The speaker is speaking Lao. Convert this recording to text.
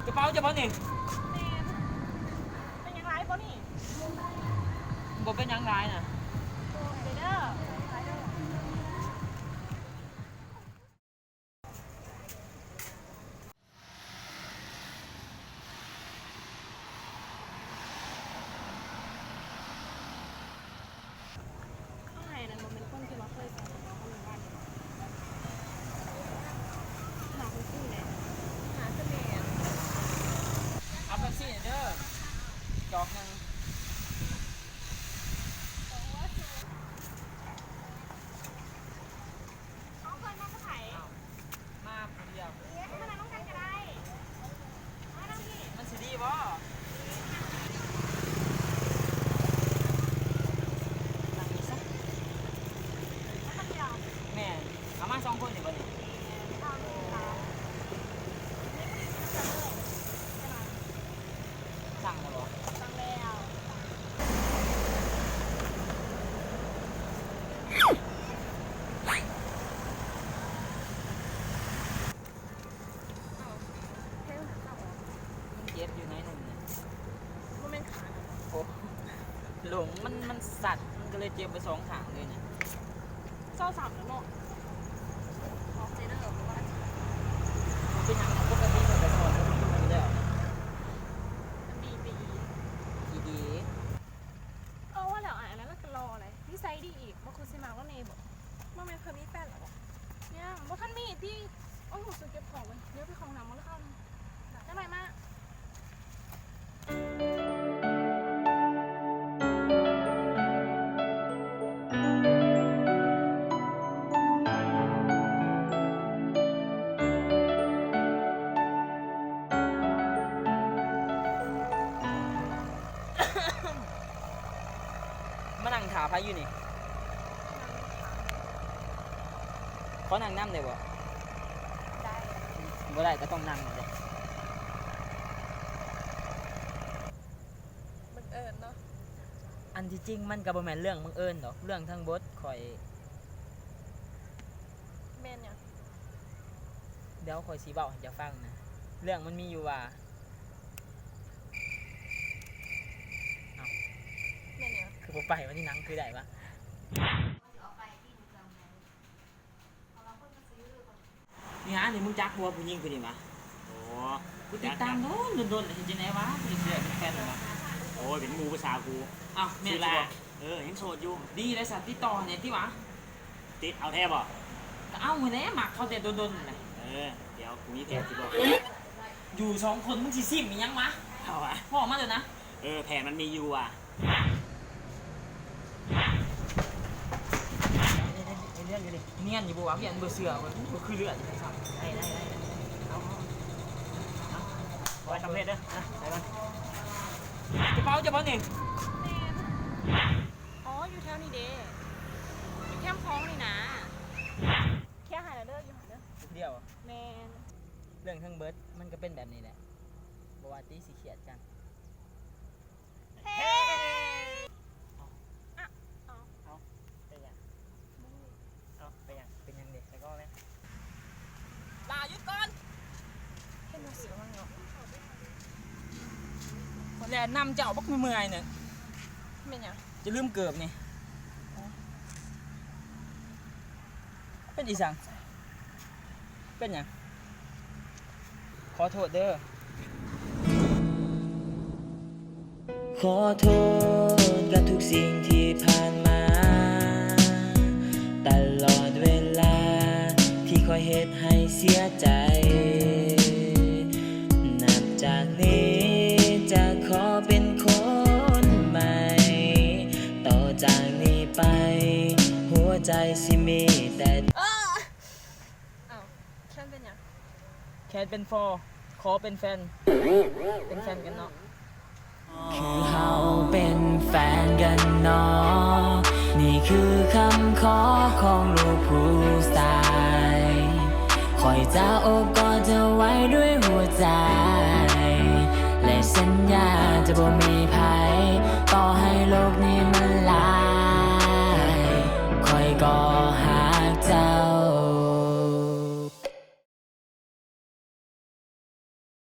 ກະເປົາເຈົ້າບໍ່ນີ້? ແມ່ນ. ເປັນຫຍັງຫຼາຍບໍ່ນີ້? ບໍ່ເປັນຫຍັງຫຼາຍນະ. ໂອເຄເດີ. ເຮົາໃຫ້ນັ້ນບໍ່ແມ່ນຄົນທີ່ວ່າເຄີຍໃສ່ກະເປົາເຮົາຢູ່ບ້ານ. ໜ້າຄຸ້ນໆເດ. ໜ້າຄືແມ່ນ. ເອົາເປັບຊີເດີ ຈອກໜຶ່ງ. ເອົາເພິ່ນມາກັບໃຜ? ເອົ້າ ມາຜູ້ດຽວ. ມານັ່ງນຳກັນກະໄດ້. ມານັ່ງນີ້. ມັນຊິດີບໍ່? ນັ່ງນີ້ຊະ. ມາຄົນດຽວ? ແມ່ນ. ເອົາມາສອງຄົນນີ້ບໍ່ນີ້? ແມ່ນ. ເອົານີ້ລະ. ສັ່ງແລ້ວບໍ່? ສັ່ງແລ້ວ. ມັນເຈັບຢູ່ໜ້ອຍໜຶ່ງນະ. ບໍ່ແມ່ນຂານະ. ໂອ້ ຫຼົງມັນ ມັນສັດ ມັນກະເລີຍເຈັບໄປສອງຂ້າງເລີຍນະ. ຊາວສາມແລ້ວເນາະ. ຂອບໃຈເດີ ເພາະວ່າ ບໍ່ເປັນຫຍັງ ປົກກະຕິຂ້ອຍກະສອນຢູ່ແລ້ວ. ມັນດີໄປອີກ. ດີໆ. ເອີ ວ່າແລ້ວອ້າຍອັນນັ້ນລະກະຫຼໍ່ແຫຼະ ນິໄສດີອີກ. ບໍ່ຄືຊິມັກລາວແດ່ບໍ? ບໍ່ແມ່ນເພິ່ນມີແຟນແລ້ວບໍ? ຍັງ ບໍ່ທັນມີຕິ. ໂອ້ຍ ຮູ້ສຶກເຈັບຄໍເວີຍ. ດຽວໄປເຂົ້າຫ້ອງນ້ຳກ່ອນເດີ ເຂົ້າໜຶ່ງ. ຈັກໜ້ອຍມາ. ມານັ່ງຖ້າໃຜຢູ່ນີ້? ຂໍນັ່ງນຳໄດ້ບໍ່? ໄດ້. ບໍ່ໄດ້ກະຕ້ອງນັ່ງແຫຼະ. ບັງເອີນເນາະ. ອັນທີ່ຈິງມັນກະບໍ່ແມ່ນເລື່ອງບັງເອີນດອກ ເລື່ອງທັງໝົດຂ້ອຍ. ແມ່ນຫຍັງ? ດຽວຂ້ອຍຊິເວົ້າໃຫ້ເຈົ້າຟັງນະ. ເລື່ອງມັນມີຢູ່ວ່າ ເອົ້າ ແມ່ນຫຍັງ? ຄືບໍ່ໄປວະ ນີ້ນັ່ງຄືໄດ້ວະ. ນີ້ຫາ ນີ້ ມຶງຈັກບໍ່ ຜູ້ຍິງຜູ້ນີ້ຫວາ? ໂອ້ ກູຕິດຕາມດົນໆ ເຮັດຈັ່ງໃດຫວາ ກູຊິໄດ້ເປັນແຟນມັນຫວາ? ໂອ້ຍ ເປັນໝູ່ຜູ້ສາວກູ. ເອົ້າ ແມ່ນ ຊື່ລະ ເອີ ຍັງໂສດຢູ່. ດີແລ້ວສະ ຕິດຕໍ່ແດ່ຕິຫວາ? ຕິດ ເອົາແທ້ບໍ່? ກະເອົາຫັ້ນແຫຼະ ມັກເຂົາແຕ່ດົນໆຫັ້ນແຫຼະ. ເອີ ດຽວກູມີແຜນຊິບອກ. ຢູ່ສອງຄົນ ມຶງຊິຊິມອີ່ຫຍັງຫວາ? ເອົາຫວາ? ເວົ້າມາໂລດນະ. ເອີ ແຜນມັນມີຢູ່ວ່າ. ນຽນຢູ່ບໍ່ຫວາ? ພຽງບໍ່ເຊື່ອ ບໍ່ຄືເລື່ອງ. ໄດ້ ໄດ້ ໄດ້ ເອົາ ເອົາ ເອົາ ໄວ້ສຳເລັດເດີ. ນະ ໃສ່ກ່ອນ. ກະເປົາເຈົ້າບໍ່ນີ້? ແມ່ນ. ອໍ ຢູ່ແຖວນີ້ເດ ຢູ່ແຄມຂອງນີ້ນາ. ເຄຍໃຫ້ແລ້ວເດີ ຢູ່ຫັ້ນເດີ. ຜູ້ດຽວ? ແມ່ນ. ເລື່ອງທັງເບິດມັນກະເປັນແບບນີ້ແຫຼະ ບໍ່ວ່າຕິຊິຄຽດກັນ. ເອີ ເອົ້າ ເອົ້າ ເອົ້າ ເປັນຫຍັງ? ບໍ່ຮູ້. ເອົ້າ ເປັນຫຍັງ? ເປັນຫຍັງເດ? ແລ້ວກໍແມ່ນ ຫຼ້າ ຢຸດກ່ອນ. ເຫັນວ່າຊິລະວັງເນາະ. ຂ້ອຍແລ່ນນຳເຈົ້າບັກເມື່ອຍໆ ນີ້. ແມ່ນຫຍັງ? ຈະລືມເກີບນີ້. ອໍ ເປັນອີ່ສັງ? ເປັນຫຍັງ? ຂໍໂທດເດີ. ຂໍໂທດກັບທຸກສິ່ງທີ່ຜ່ານມາ, ຕະຫຼອດເວລາທີ່ຂ້ອຍເຮັດໃຫ້ເສຍໃຈ. ນັບຈາກນີ້ຈະຂໍເປັນຄົນໃໝ່, ຕໍ່ຈາກນີ້ໄປຫົວໃຈຊິມີແຕ່ ເອີ ອ້າວ ແຄນເປັນຫຍັງ? ແຄນເປັນຟໍ ຂໍເປັນແຟນ ເປັນແຟນກັນເນາະ. ຄືເຮົາເປັນແຟນກັນເນາະ ນີ້ຄືຄຳຂໍຂອງລູກຜູ້ຊາຍ. ຂ້ອຍຈະໂອບກອດເຈົ້າໄວ້ດ້ວຍຫົວໃຈ ແລະ ສັນຍາຈະບໍ່ມີໃຜ ຕໍ່ໃຫ້ໂລກ